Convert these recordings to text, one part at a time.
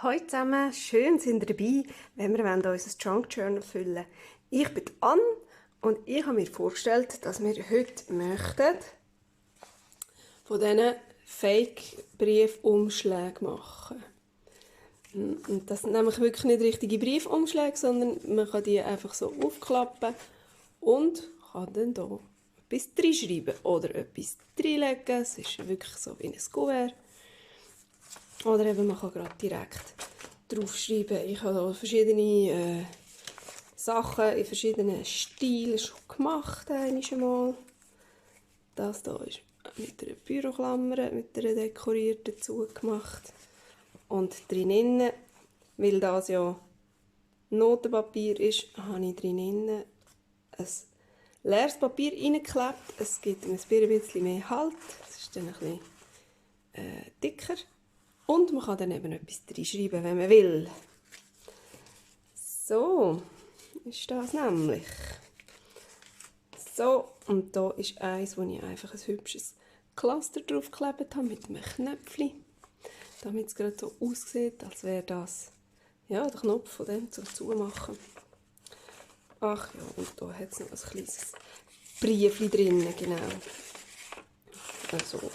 Hallo zusammen, schön sind ihr dabei, wenn wir unser Junk Journal füllen wollen. Ich bin Anne und ich habe mir vorgestellt, dass wir heute möchten von diesen Fake-Briefumschlägen machen. Und das sind nämlich wirklich nicht richtige Briefumschläge, sondern man kann die einfach so aufklappen und kann dann hier etwas reinschreiben oder etwas reinlegen. Es ist wirklich so wie ein Kuvert. Oder eben man kann gerade direkt draufschreiben. Ich habe hier verschiedene Sachen in verschiedenen Stilen schon gemacht. Einmal. Das hier ist mit einer Büroklammer, mit einer dekorierten zugemacht. Und drinnen, weil das ja Notenpapier ist, habe ich drinnen ein leeres Papier reingeklebt. Es gibt ein bisschen mehr Halt. Es ist dann ein bisschen dicker. Und man kann dann eben etwas reinschreiben, wenn man will. So ist das nämlich. So, und da ist eins, wo ich einfach ein hübsches Cluster draufgeklebt habe mit einem Knöpfchen. Damit es gerade so aussieht, als wäre das ja, der Knopf von dem zum Zumachen. Ach ja, und da hat es noch ein kleines Briefchen drin, genau. Also.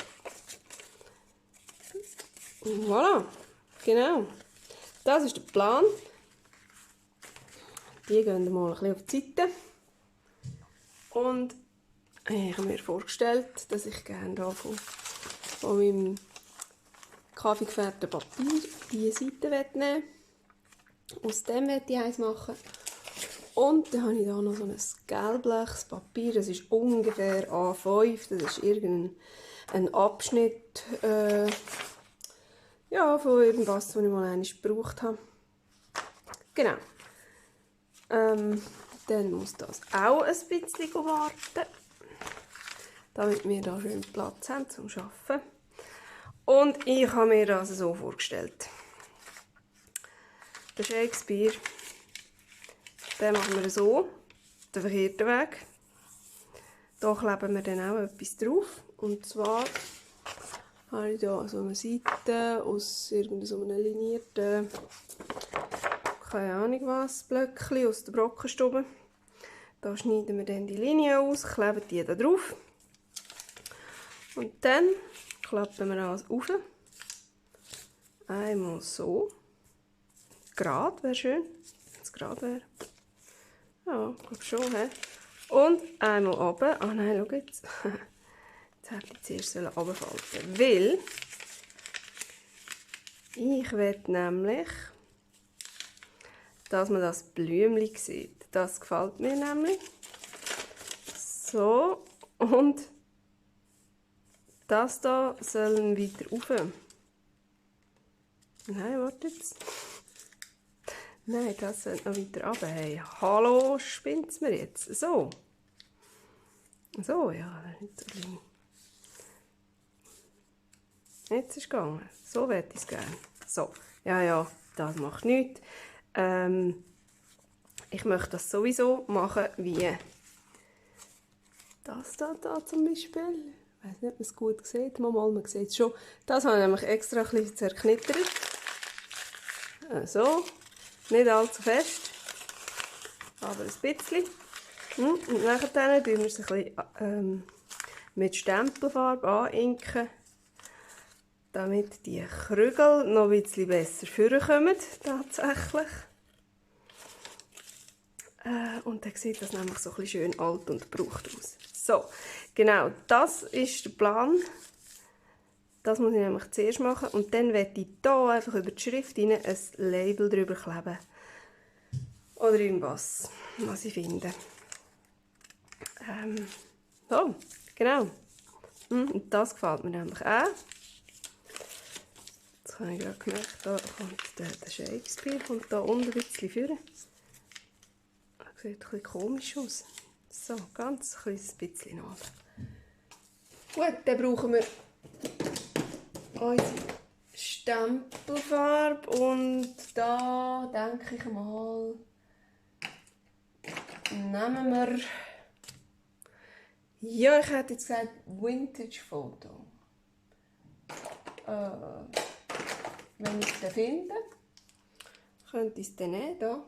Voilà, genau. Das ist der Plan. Die gehen wir mal ein bisschen auf die Seite. Und ich habe mir vorgestellt, dass ich gerne hier von meinem kaffeegefärbten Papier diese Seite nehmen will. Aus dem möchte ich eins machen. Und dann habe ich hier noch so ein gelbliches Papier. Das ist ungefähr A5. Das ist irgendein Abschnitt ja, von irgendwas, was ich mal einmal gebraucht habe. Genau. Dann muss das auch ein bisschen warten, damit wir da schön Platz haben zum Arbeiten. Und ich habe mir das so vorgestellt. Der Shakespeare, den machen wir so, den verkehrten Weg. Da kleben wir dann auch etwas drauf. Und zwar habe ich hier so eine Seite aus irgendeinem linierten, keine Ahnung was, Blöckchen aus der Brockenstube. Da schneiden wir dann die Linie aus, kleben die da drauf. Und dann klappen wir alles auf. Einmal so. Gerade wäre schön, wenn es gerade wäre. Ja, ich glaube schon. He? Und einmal runter. Ah nein, schau jetzt. Jetzt hätte ich zuerst runterfalten, weil ich will nämlich, dass man das Blümchen sieht. Das gefällt mir nämlich. So, und das da soll weiter rauf. Nein, warte jetzt. Nein, das soll noch weiter runter. Hey, hallo, spinnt es mir jetzt? So. So, ja, nicht so klein. Jetzt ist es gegangen. So möchte ich es gerne. So, ja, das macht nichts. Ich möchte das sowieso machen wie das da zum Beispiel. Ich weiß nicht, ob man es gut sieht. Man sieht es schon. Das habe ich nämlich extra ein bisschen zerknittert. So, nicht allzu fest, aber ein bisschen. Und nachher tun wir es ein bisschen mit Stempelfarbe aninken, damit die Krügel noch ein bisschen besser vorkommen, tatsächlich. Und dann sieht das nämlich so ein bisschen schön alt und gebraucht aus. So, genau, das ist der Plan. Das muss ich nämlich zuerst machen. Und dann werde ich hier einfach über die Schrift rein ein Label drüber kleben. Oder irgendwas, was ich finde. So, genau. Und das gefällt mir nämlich auch. Jetzt habe ich gerade gemerkt, da kommt der Shakespeare kommt da unten ein bisschen vor. Das sieht ein bisschen komisch aus. So, ganz kleines bisschen noch. Gut, dann brauchen wir unsere Stempelfarbe und da denke ich mal, nehmen wir, ja, ich hätte jetzt gesagt Vintage Photo. Wenn ich den finde, könnte ich es dann nehmen, hier.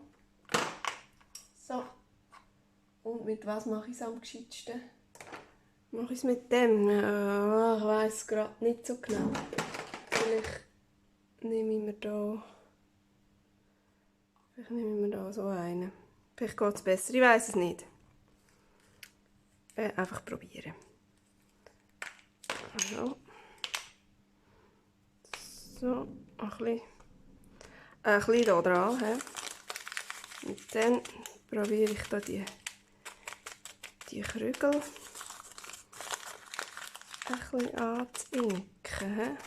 So. Und mit was mache ich es am gescheitsten? Mache ich es mit dem? Ja, ich weiss es gerade nicht so genau. Vielleicht nehme ich mir da so einen. Vielleicht geht es besser, ich weiss es nicht. Einfach probieren. Also. So, ein bisschen hier dran. He. Und dann probiere ich da die Krügel ein bisschen anzuinken. He.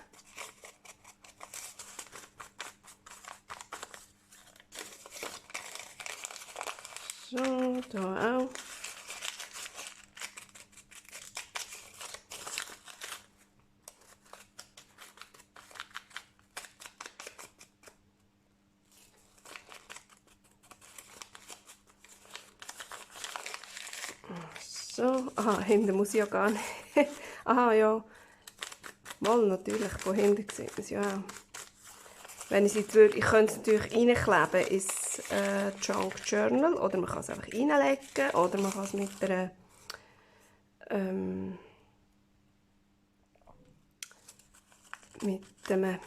So, hier auch. So, aha, hinten muss ich ja gar nicht. Aha, ja. Mal natürlich, von hinten sieht man es ja auch. Wenn ich es jetzt würde, ich könnte es natürlich reinkleben ins Junk Journal oder man kann es einfach reinlegen oder man kann es mit einer mit einem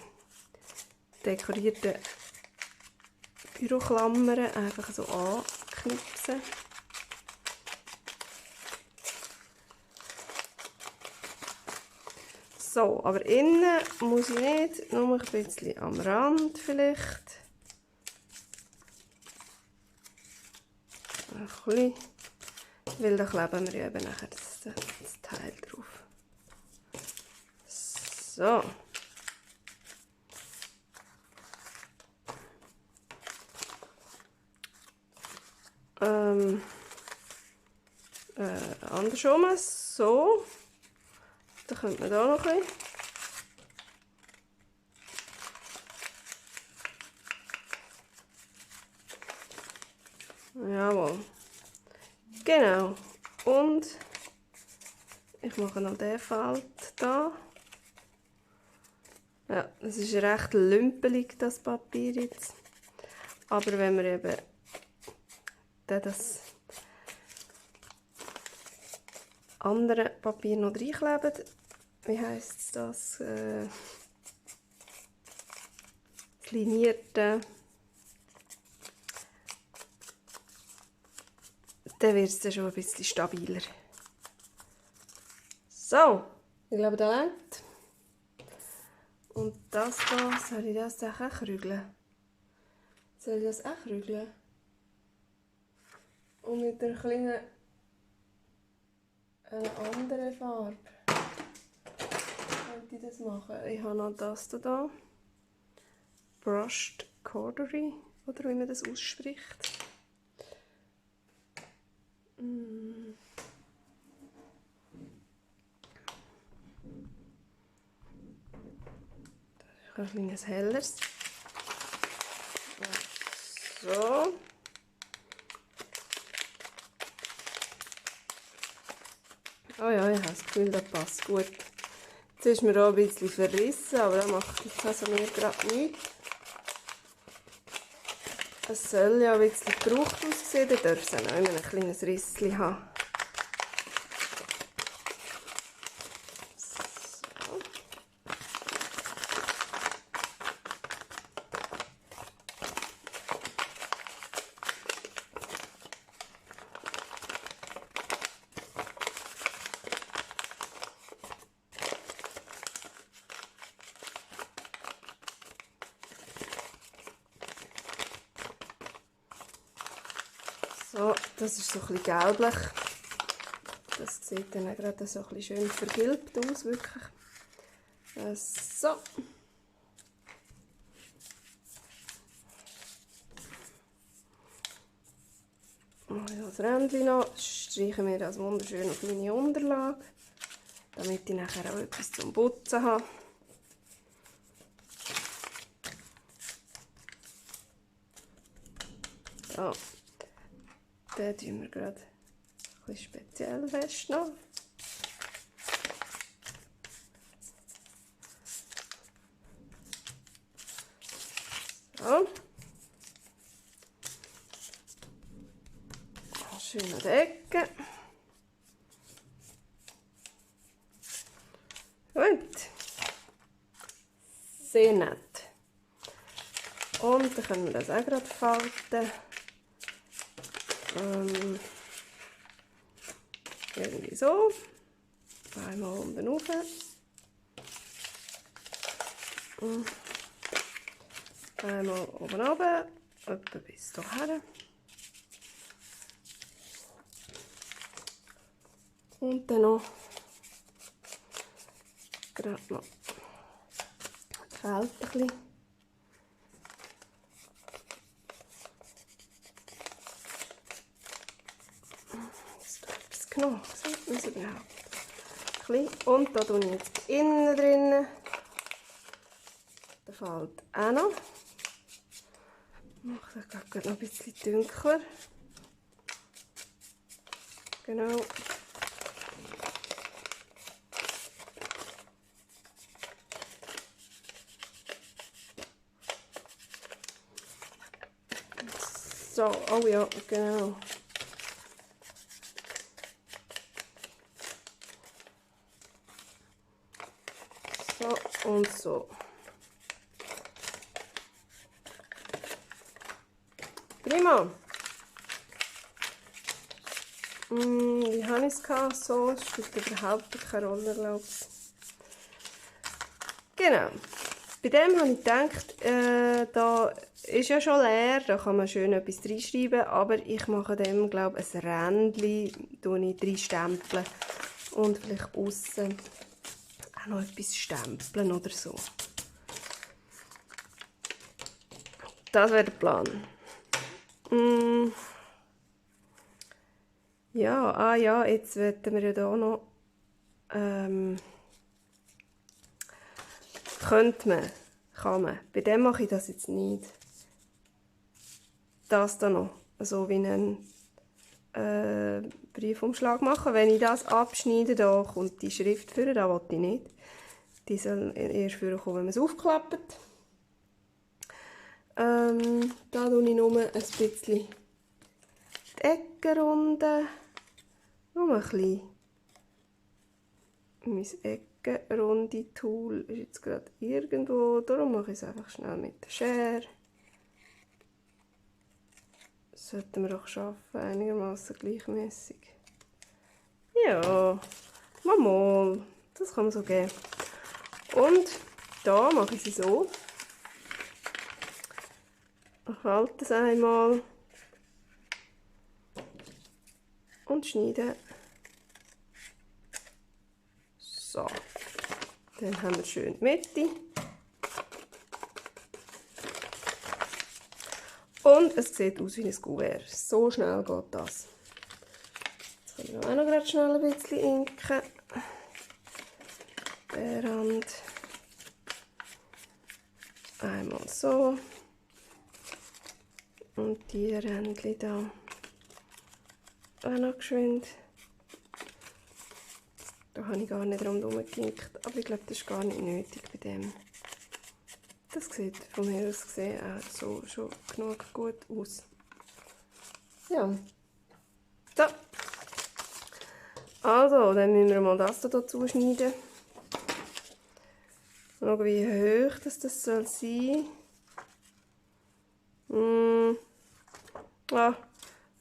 dekorierten Büroklammern einfach so anknipsen. So, aber innen muss ich nicht, nur ein bisschen am Rand vielleicht. Ein bisschen, weil da kleben wir ja eben nachher das Teil drauf. So. Andersrum, so. Da könnte man da noch ein bisschen. Jawohl. Genau. Und ich mache noch diesen Falt da. Ja, das ist recht lümpelig, das Papier jetzt. Aber wenn wir eben das andere Papier noch reinkleben, wie heisst das? Das linierte. Dann wird es dann schon ein bisschen stabiler. So, ich glaube, das reicht. Und das da, soll ich das auch krügeln? Soll ich das auch krügeln? Und mit einer kleinen, einer anderen Farbe könnte ich das machen. Ich habe noch das da. Brushed Corduroy, oder wie man das ausspricht. Das ist ein kleines helleres. So. Oh ja, ich habe das Gefühl, das passt gut. Jetzt ist mir auch ein bisschen verrissen, aber das macht jetzt also mir gerade nichts. Es soll ja ein bisschen gebraucht aussehen, dann darf es auch noch immer ein kleines Risschen haben. So, das ist so ein bisschen gelblich. Das sieht dann auch gerade so ein bisschen schön vergilbt aus, wirklich. So. Das Rändchen noch, streichen wir das wunderschön auf meine Unterlage, damit ich nachher auch etwas zum Putzen habe. So. Den tun wir gerade ein bisschen speziell festnehmen. So. schön an der Ecke. Gut. Sehr nett. Und dann können wir das auch gerade falten. Irgendwie so. Einmal unten rauf. Einmal oben runter. Etwa bis hierher. Und dann noch gerade noch die Fältchen ein bisschen. Ist da etwas genommen? Sieht man es überhaupt? Und da tue ich jetzt innen drin. Der fällt auch noch. Ich mache das gerade noch ein bisschen dunkler. Genau. So, oh ja, genau. So und so. Prima. Wie habe ich es? So, es spielt überhaupt keine Rolle, glaube ich. Genau. Bei dem habe ich gedacht, da ist ja schon leer, da kann man schön etwas reinschreiben, aber ich mache dem, glaube ich, ein Rändchen, reinstempeln und vielleicht aussen auch noch etwas stempeln oder so. Das wäre der Plan. Ja, ja, jetzt werden wir ja hier noch, kann man. Bei dem mache ich das jetzt nicht. Das da noch, so wie einen Briefumschlag machen. Wenn ich das abschneide, da kommt die Schrift führen, da will ich nicht. Die soll erst führen kommen, wenn man es aufklappt. Da tue ich nur ein bisschen die Ecken runden. Nur ein bisschen. Mein Eckenrunde-Tool ist jetzt gerade irgendwo, darum mache ich es einfach schnell mit der Schere. Das sollten wir auch schaffen, einigermaßen gleichmäßig. Ja, mal, das kann man so geben. Und da mache ich sie so. Ich falte es einmal und schneide. So, dann haben wir schön die Mitte. Und es sieht aus wie ein Kuvert. So schnell geht das. Jetzt können wir auch noch gerade schnell ein bisschen inken. Der Rand. Einmal so. Und die Rändchen da. Auch noch geschwind. Da habe ich gar nicht rundherum gekinkt, aber ich glaube, das ist gar nicht nötig bei dem. Das sieht von mir aus gesehen auch so schon genug gut aus. Ja. So. Also, dann müssen wir mal das hier dazu schneiden. Schauen, wie hoch das soll sein.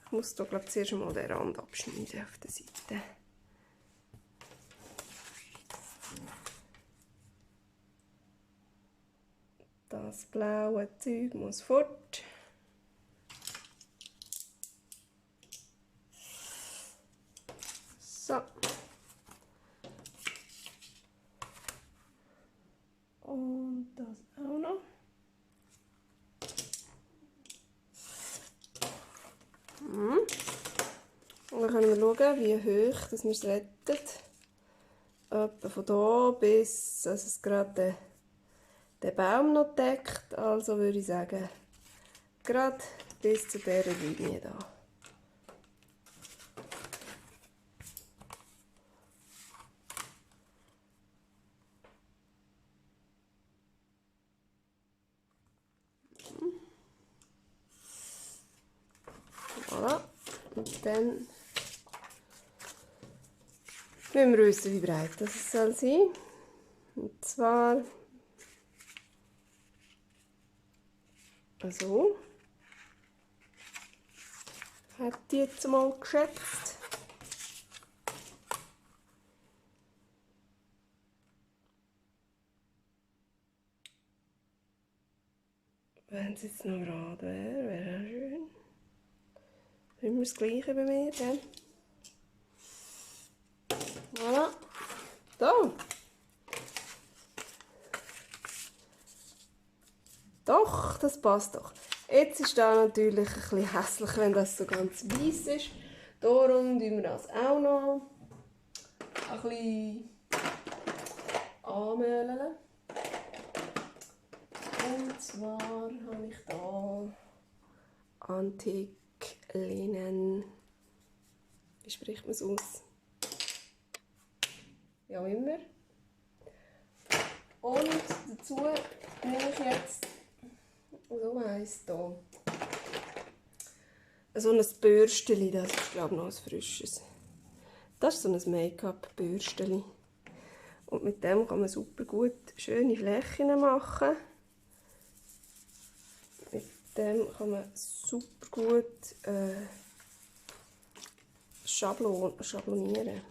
Ich muss hier, glaube ich, zuerst mal den Rand abschneiden auf der Seite. Das blaue Zeug muss fort. So. Und das auch noch. Und dann können wir schauen, wie hoch dass wir es rettet. Etwa von hier bis, dass es gerade den Baum noch deckt. Also würde ich sagen, gerade bis zu dieser Linie hier. Voilà. Und dann müssen wir wissen, wie breit das soll sein. Und zwar so. Hat die jetzt mal geschätzt. Wenn es jetzt noch gerade wäre, wäre auch schön. Immer das Gleiche bei mir, gell? Voilà. So. Doch, das passt doch. Jetzt ist das natürlich ein bisschen hässlich, wenn das so ganz weiss ist. Darum tun wir das auch noch ein bisschen anmehlen. Und zwar habe ich hier Antik-Linen. Wie spricht man es aus? Ja, immer. Und dazu nehme ich jetzt so heisst hier so ein Bürstchen. Das ist, glaube ich, noch ein frisches. Das ist so ein Make-up-Bürstchen. Und mit dem kann man super gut schöne Flächen machen. Mit dem kann man super gut schablonieren.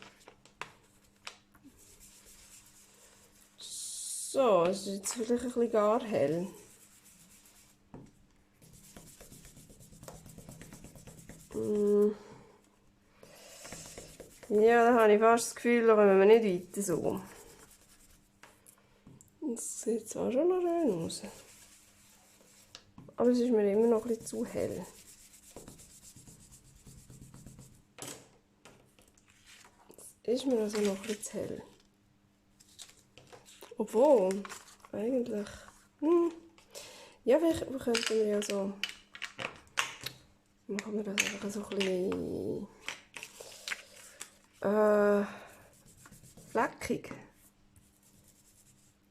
So, es ist jetzt vielleicht ein bisschen gar hell. Ja, da habe ich fast das Gefühl, da kommen wir nicht weiter so. Das sieht zwar schon noch schön aus, aber es ist mir immer noch ein bisschen zu hell. Es ist mir also noch ein bisschen zu hell. Obwohl, eigentlich... Ja, vielleicht könnten wir ja so... Machen wir das einfach so ein bisschen... fleckig.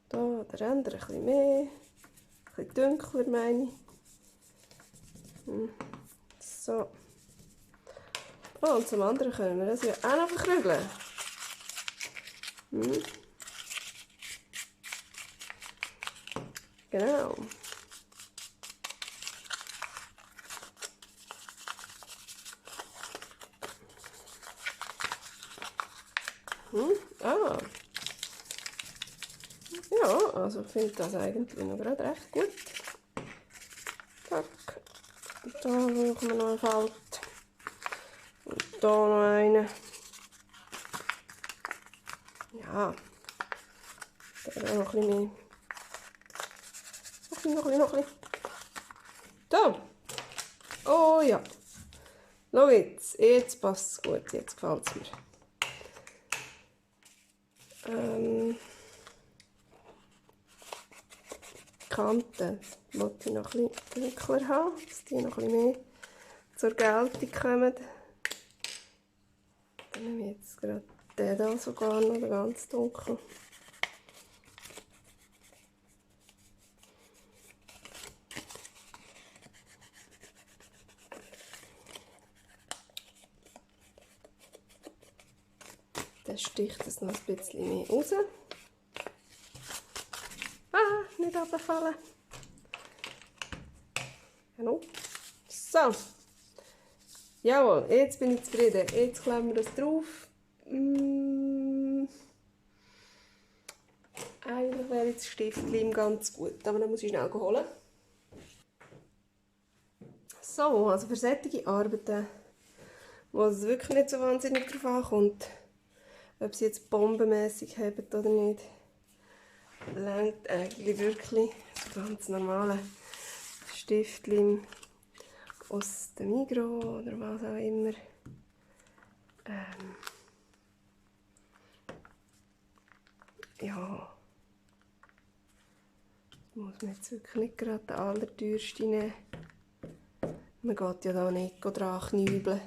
Da, der andere ein bisschen mehr. Ein bisschen dunkler, meine ich. So. Oh, und zum anderen können wir das ja auch noch verkrügeln. Genau. Ah. Ja, also ich finde das eigentlich noch gerade recht gut. Zack. Da brauchen wir noch einen Falt. Und da noch einen. Ja. Da noch ein bisschen mehr. Noch ein bisschen. So. Oh ja. Schau jetzt passt es gut, jetzt gefällt es mir. Die Kanten wollte ich noch ein bisschen dunkler haben, dass die noch ein bisschen mehr zur Geltung kommen. Dann nehme ich jetzt gerade den hier sogar noch, den ganz dunkel. Dann sticht es noch ein bisschen mehr raus. Ah, nicht runterfallen. Genau. So. Jawohl, jetzt bin ich zufrieden. Jetzt kleben wir das drauf. Eigentlich wäre jetzt das Stiftchen ganz gut, aber dann muss ich schnell holen. So, also für solche Arbeiten, wo es wirklich nicht so wahnsinnig drauf ankommt, ob sie jetzt bombenmäßig haben oder nicht, reicht eigentlich wirklich das ganz normale Stiftchen aus dem Migros oder was auch immer. Ja, das muss man jetzt wirklich nicht gerade den allerteuersten nehmen. Man geht ja da nicht dran knübeln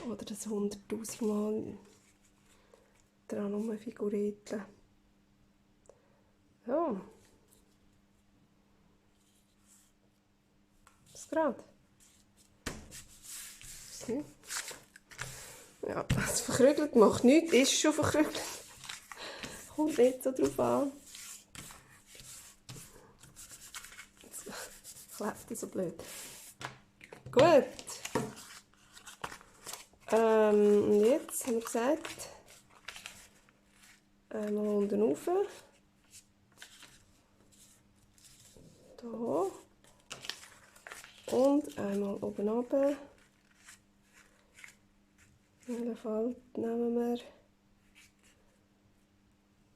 oder das 100'000 Mal dran rumfigurieren. So. Das gerade. Okay. Ja, das verkrügelt macht nichts, ist schon verkrügelt. Kommt nicht so drauf an. Jetzt klebt so blöd. Gut. Und jetzt haben wir gesagt, einmal unten rauf. Da. Und einmal oben runter. In dem Fall nehmen wir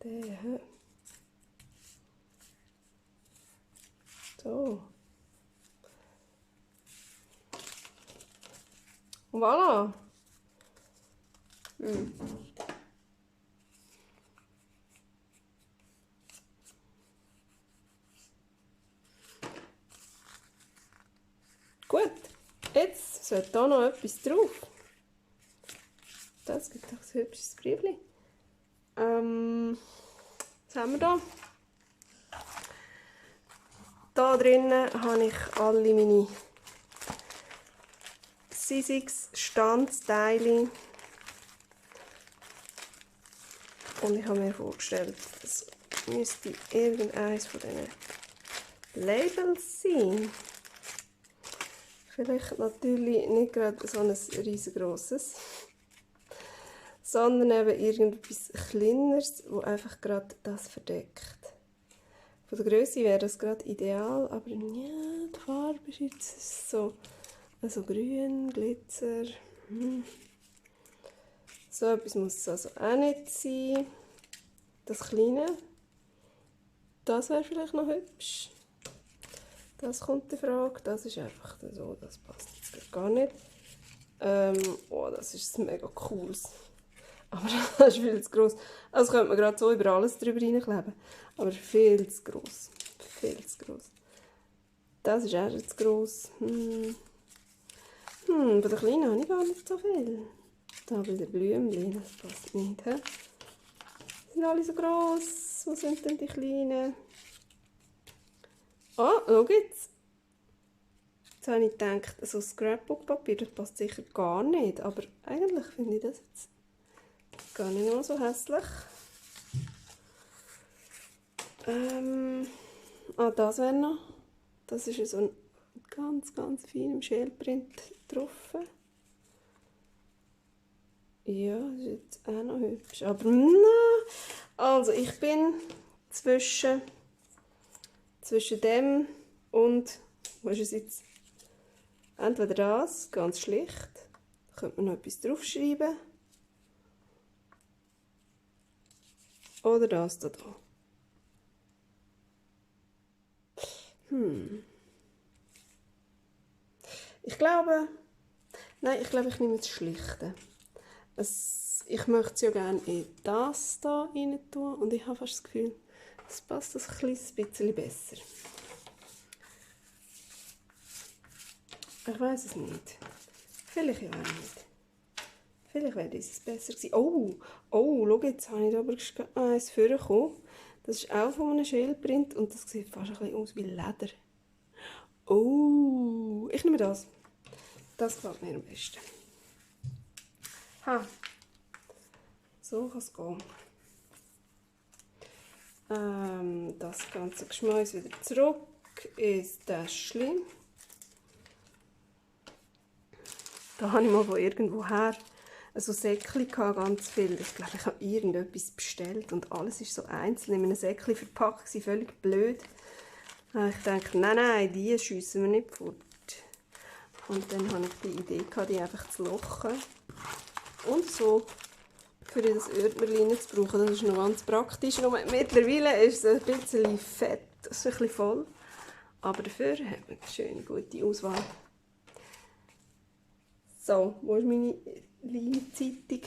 den. So. Und voilà. Gut, jetzt sollte da noch etwas drauf. Das gibt doch ein hübsches Briefchen. Was haben wir da? Da drinnen habe ich alle meine Sizzix Standsteile. Und ich habe mir vorgestellt, es müsste irgendeines von diesen Labels sein. Vielleicht natürlich nicht gerade so ein riesengroßes, sondern eben irgendetwas Kleineres, das einfach gerade das verdeckt. Von der Größe wäre das gerade ideal, aber ja, die Farbe ist jetzt so also grün, Glitzer. So etwas muss es also auch nicht sein. Das Kleine, das wäre vielleicht noch hübsch. Das kommt in Frage. Das ist einfach so, das passt jetzt gar nicht. Oh, das ist mega cool. Aber das ist viel zu gross. Also könnte man gerade so über alles drüber reinkleben. Aber viel zu gross. Viel zu gross. Das ist auch zu gross. Bei den Kleinen habe ich gar nicht so viel. Da bei den Blümchen, das passt nicht. He? Die sind alle so gross. Wo sind denn die Kleinen? Ah, schau jetzt. Jetzt habe ich gedacht, so Scrapbook-Papier, das passt sicher gar nicht. Aber eigentlich finde ich das jetzt gar nicht mal so hässlich. Das wäre noch. Das ist so ein ganz, ganz feiner Schälprint drauf. Ja, das ist jetzt auch noch hübsch. Aber nein. Also, ich bin zwischen dem und, wo ist es jetzt? Entweder das, ganz schlicht. Da könnte man noch etwas draufschreiben. Oder das da. Ich glaube, ich nehme das Schlichte. Ich möchte es ja gerne in das hier rein tun und ich habe fast das Gefühl, es passt ein kleines bisschen besser. Ich weiß es nicht. Vielleicht ja auch nicht. Vielleicht wäre dieses besser gewesen. Oh, schau, jetzt habe ich da aber eins vorgekommen. Das ist auch von einem Schälprint und das sieht fast ein bisschen aus wie Leder. Oh, ich nehme das. Das gefällt mir am besten. So kann es gehen. Das ganze Geschmäus wieder zurück ins Täschchen. Da habe ich mal von irgendwoher so Säckchen gehabt, ganz viel. Ich glaube, ich habe irgendetwas bestellt und alles ist so einzeln in einem Säckchen verpackt, völlig blöd. Ich dachte, nein, die schiessen wir nicht fort. Und dann hatte ich die Idee gehabt, die einfach zu lochen. Und so für das Ördmerlein zu brauchen. Das ist noch ganz praktisch. Nur mittlerweile ist es ein bisschen fett, es ist ein bisschen voll. Aber dafür hat man eine schöne, gute Auswahl. So, wo ist meine Leinzeitung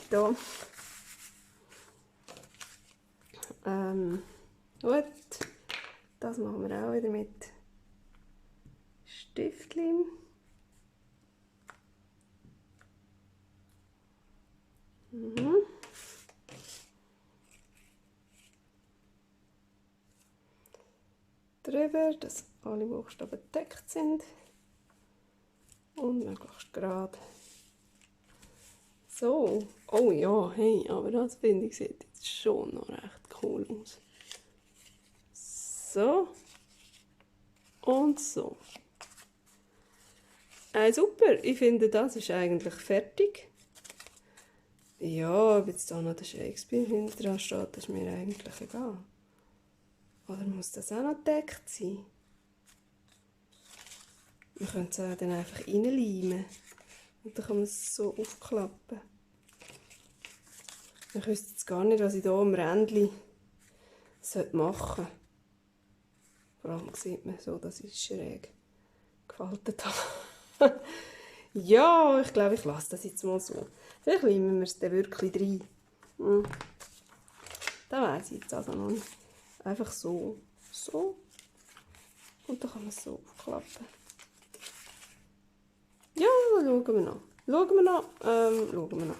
hier? Gut, das machen wir auch wieder mit Stiftleim. Drüber, dass alle Buchstaben gedeckt sind und möglichst gerade. So. Oh ja, hey, aber das finde ich sieht jetzt schon noch recht cool aus. So. Und so. Super, ich finde, das ist eigentlich fertig. Ja, ob jetzt da noch der Shakespeare hinten dran steht, ist mir eigentlich egal. Oder muss das auch noch gedeckt sein? Man könnte es auch dann einfach reinleimen. Und dann kann man es so aufklappen. Ich wüsste jetzt gar nicht, was ich hier am Rändchen machen sollte. Vor allem sieht man so, dass ich es schräg gefaltet habe. Ja, ich glaube, ich lasse das jetzt mal so. Vielleicht leimen wir es dann wirklich rein. Das weiss ich jetzt also noch nicht. Einfach so. So. Und dann kann man es so aufklappen. Ja, schauen wir noch. Schauen wir noch.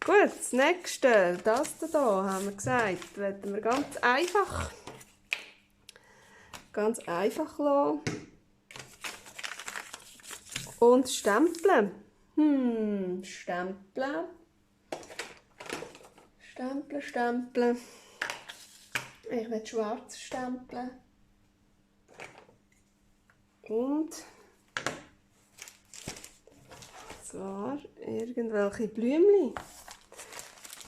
Gut, das nächste, das hier, haben wir gesagt, werden wir ganz einfach lassen. Und stempeln. Stempeln. Ich will schwarz stempeln. Und zwar irgendwelche Blümchen.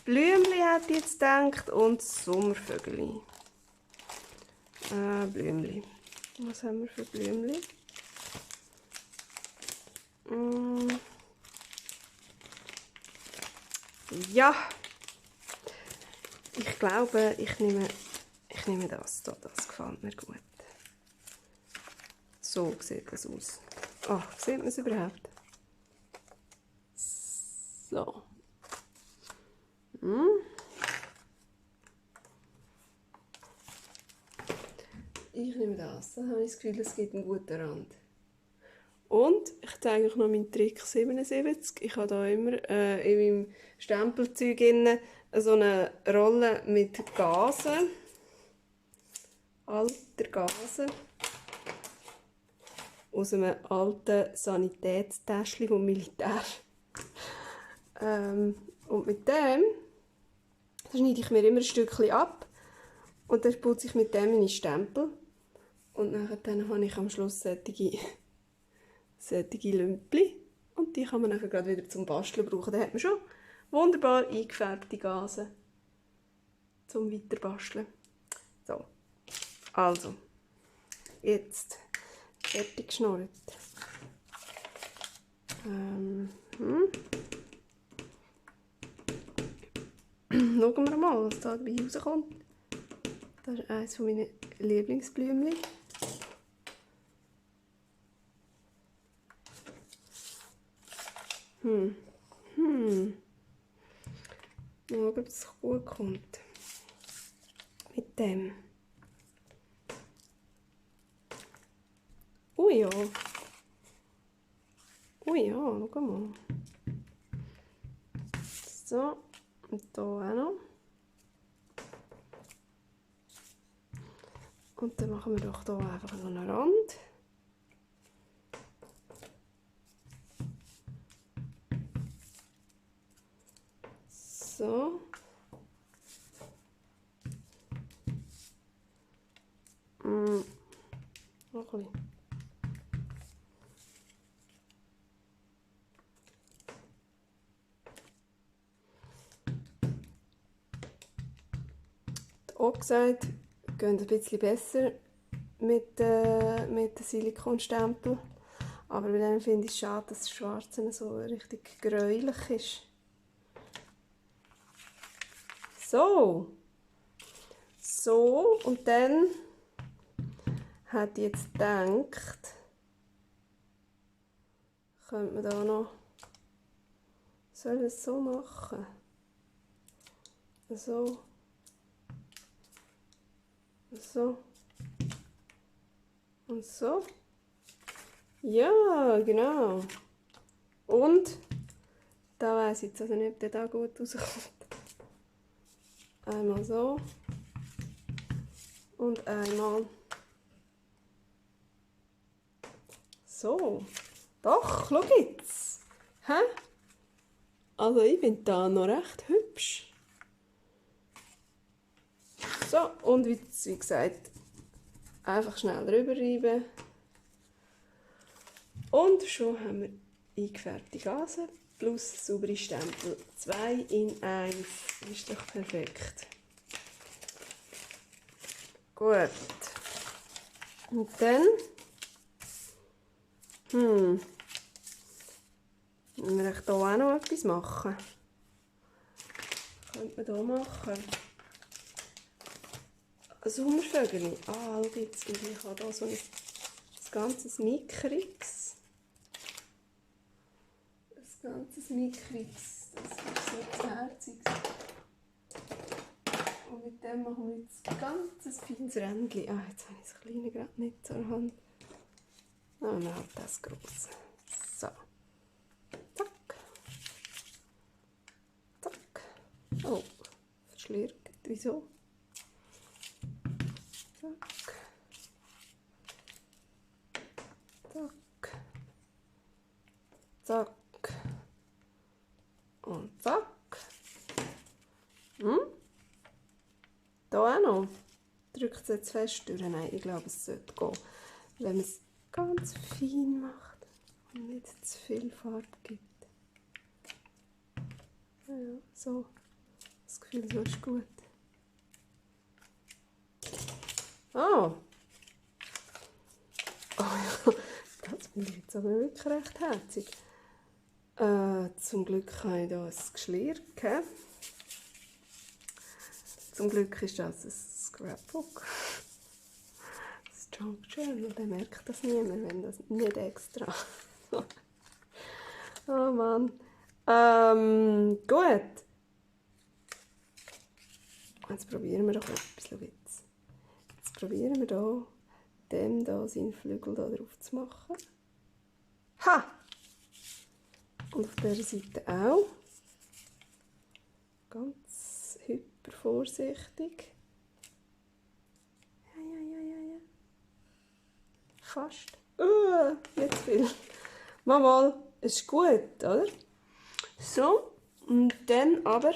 Blümchen hat ich jetzt gedacht und Sommervögel. Blümchen. Was haben wir für Blümchen? Ja, ich glaube, ich nehme das hier. Das gefällt mir gut. So sieht das aus. Ach, sieht man es überhaupt? So. Ich nehme das. Da habe ich das Gefühl, es gibt einen guten Rand. Und ich zeige euch noch meinen Trick 77. Ich habe hier immer in meinem Stempelzeug so eine Rolle mit Gasen. Alter Gasen. Aus einem alten Sanitätstäschchen vom Militär. Und mit dem schneide ich mir immer ein Stückchen ab. Und dann putze ich mit dem meine Stempel. Und dann habe ich am Schluss solche Lümpli. Und die kann man dann gerade wieder zum Basteln brauchen. Dann hat man schon wunderbar eingefärbte Gasen zum Weiterbasteln. So, also, jetzt fertig geschnurrt. Schauen wir mal, was da dabei rauskommt. Das ist eines meiner Lieblingsblümchen. Mal schauen, ob es gut kommt. Mit dem. Ui ja. Ui ja, schau mal. So, und hier auch noch. Und dann machen wir doch hier einfach so einen Rand. So. Noch ein bisschen. Auch gesagt, geht ein bisschen besser mit den Silikonstempel. Aber bei denen finde ich es schade, dass das Schwarze so richtig gräulich ist. So, und dann hat ich jetzt gedacht, könnte man da noch, soll ich es so machen? So. Und so. Ja, genau. Und da weiss ich jetzt also nicht, ob der da gut rauskommt. Einmal so. Und einmal so. Doch, schau jetzt. Hä? Also ich finde da noch recht hübsch. So, und wie gesagt, einfach schnell drüber reiben. Und schon haben wir eingefärbte Gaze plus saubere Stempel. 2 in 1. Ist doch perfekt. Gut. Und dann müssen wir hier auch noch etwas machen. Was könnte man hier machen? Ein Sommervögel. Ah, schau jetzt, ich habe hier so ein ganzes Mikrix. Ein ganzes Mikrix. Das ist so herzig. Und mit dem machen wir jetzt ein ganzes feines Rändchen. Ah, jetzt habe ich das kleine gerade nicht zur Hand. Ah, dann halt das grosse. So. Zack. Zack. Oh, verschlirrt. Wieso? Zack. Zack. Zack. Und zack. Hier auch noch. Drückt es jetzt fest durch? Nein, ich glaube, es sollte gehen. Wenn man es ganz fein macht und nicht zu viel Farbe gibt. Ja, so. Das Gefühl, so ist gut. Oh! Oh ja, das bin ich jetzt aber wirklich recht herzig. Zum Glück habe ich hier ein Geschlirr. Zum Glück ist das ein Scrapbook. Das Junk Journal, dann merkt das niemand, wenn das nicht extra. Oh Mann. Gut. Jetzt probieren wir doch etwas. Schau jetzt. Jetzt probieren wir hier, dem hier seinen Flügel hier drauf zu machen. Ha! Und auf dieser Seite auch. Ganz hyper vorsichtig. Ja. Fast. Nicht zu viel. Mal, ist gut, oder? So, und dann aber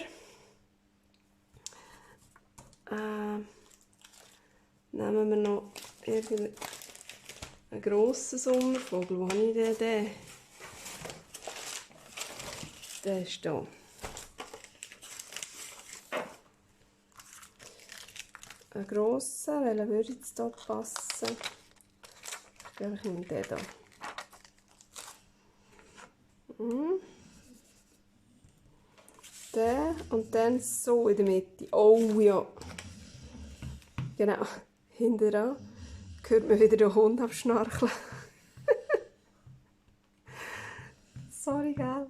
nehmen wir noch irgendeinen grossen Sommervogel. Wo habe ich den? Der ist hier. Einen grossen, welcher würde jetzt hier passen? Ich glaube, ich nehme den hier. Den und dann so in der Mitte. Oh ja. Genau. Hinten dran hört man wieder den Hund abschnarcheln. Sorry, gell?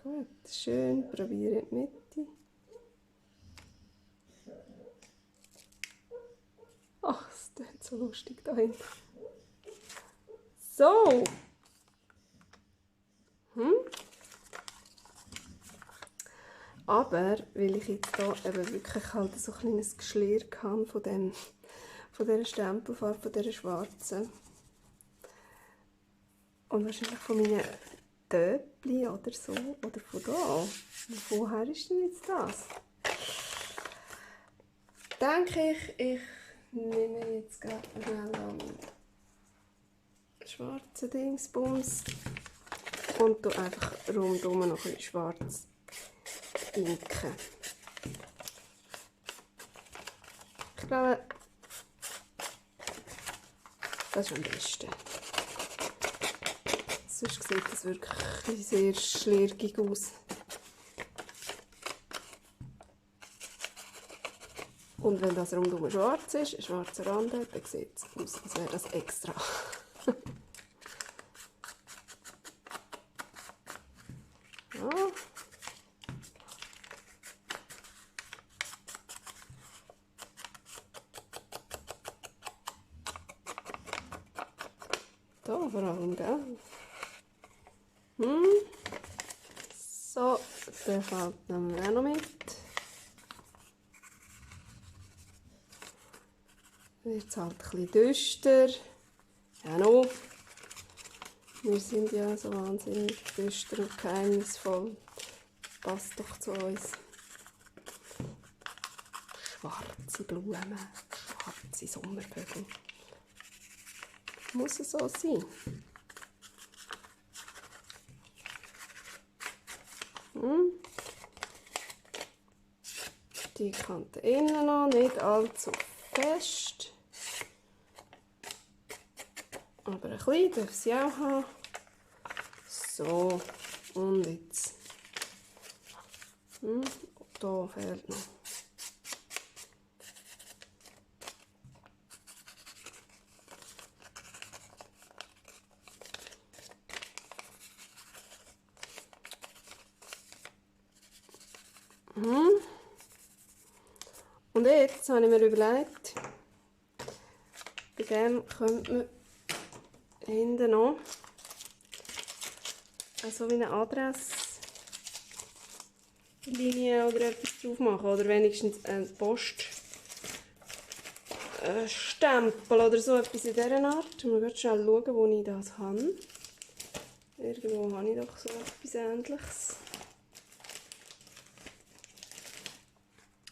Gut, schön. Probiere die Mitte. Ach, es klingt so lustig da hinten. So. Aber, weil ich jetzt hier eben wirklich halt so ein kleines Geschlirr hatte von dieser Stempelfarbe, von dieser schwarzen. Und wahrscheinlich von meinen Töpfchen oder so, oder von da. Woher ist denn jetzt das? Denke ich nehme jetzt gerade schnell einen schwarzen Dingsbums und tue einfach rundum noch ein bisschen schwarz inken. Ich glaube, das ist am besten. Sonst sieht das wirklich sehr schlirgig aus. Und wenn das rundum schwarz ist, ein schwarzer Rand hat, dann sieht es aus, als wäre das extra. Ja. Da vor allem, gell? So, den Feld nehmen wir auch noch mit. Wird es halt ein bisschen düster. Ja, noch. Wir sind ja so wahnsinnig düster und geheimnisvoll. Passt doch zu uns. Schwarze Blumen, schwarze Sommervögel. Muss es so sein? Die Kante innen noch, nicht allzu fest. Aber ein bisschen darf sie auch haben. So, und jetzt. Da fehlt noch. Und jetzt habe ich mir überlegt, bei dem könnte man hinten noch so wie eine Adresslinie oder etwas drauf machen. Oder wenigstens einen Poststempel oder so etwas in dieser Art. Wir werden schnell schauen, wo ich das habe. Irgendwo habe ich doch so etwas Ähnliches.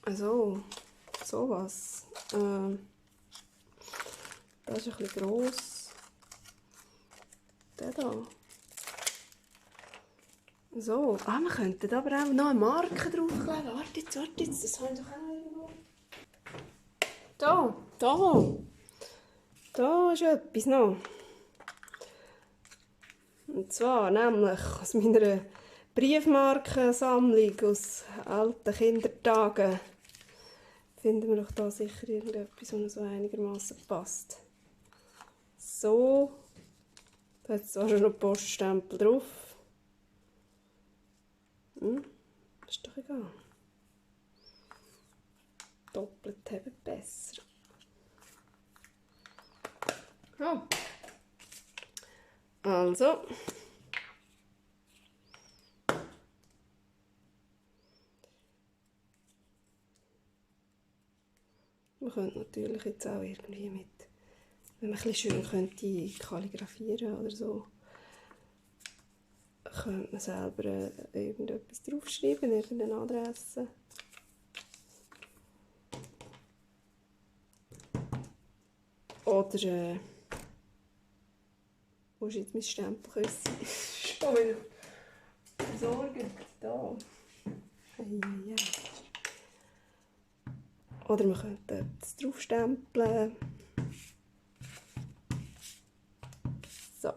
Also, sowas. Das ist ein bisschen gross. Der da. So. Ah, wir könnten aber auch noch eine Marke draufkleben. Warte jetzt, das habe ich doch auch noch irgendwo. Da ist etwas noch. Und zwar nämlich aus meiner Briefmarkensammlung aus alten Kindertagen. Finden wir doch da sicher irgendetwas, das so einigermaßen passt. So. Da hat es zwar schon noch Poststempel drauf. Ist doch egal. Doppelt haben besser. Oh. Also. Man könnte natürlich jetzt auch irgendwie mit, wenn man ein bisschen schön könnte kalligrafieren oder so, könnte man selber irgendetwas draufschreiben, irgendeine Adresse. Oder, wo ist jetzt mein Stempelküsse? Schon wieder versorgt. Da. Ja. Oder man könnte etwas draufstempeln. So,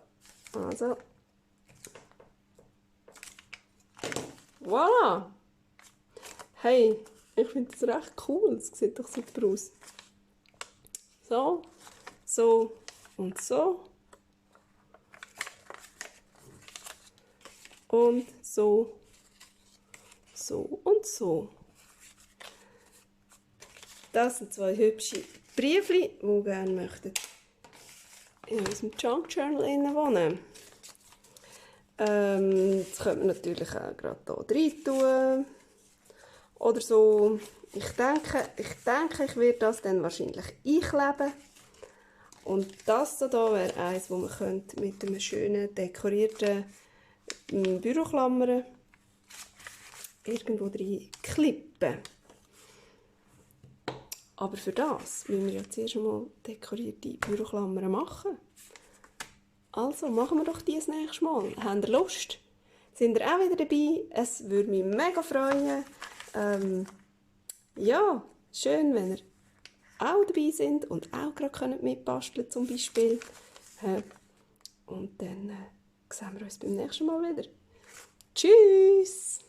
also. Voilà! Hey, ich finde das recht cool. Es sieht doch super aus. So, so und so. Und so, so und so. Das sind zwei hübsche Briefli, die gerne möchten in unserem Junk Journal wohnen. Das könnte man natürlich auch gerade hier rein tun. Oder so. Ich denke, ich werde das dann wahrscheinlich einkleben. Und das hier wäre eins, das man mit einem schönen dekorierten Büroklammern irgendwo rein klippen. Aber für das müssen wir ja zuerst einmal dekorierte Büroklammern machen. Also machen wir doch dies nächstes Mal. Habt ihr Lust? Sind ihr auch wieder dabei? Es würde mich mega freuen. Ja, schön, wenn ihr auch dabei sind und auch gerade mitbasteln zum Beispiel. Und dann sehen wir uns beim nächsten Mal wieder. Tschüss!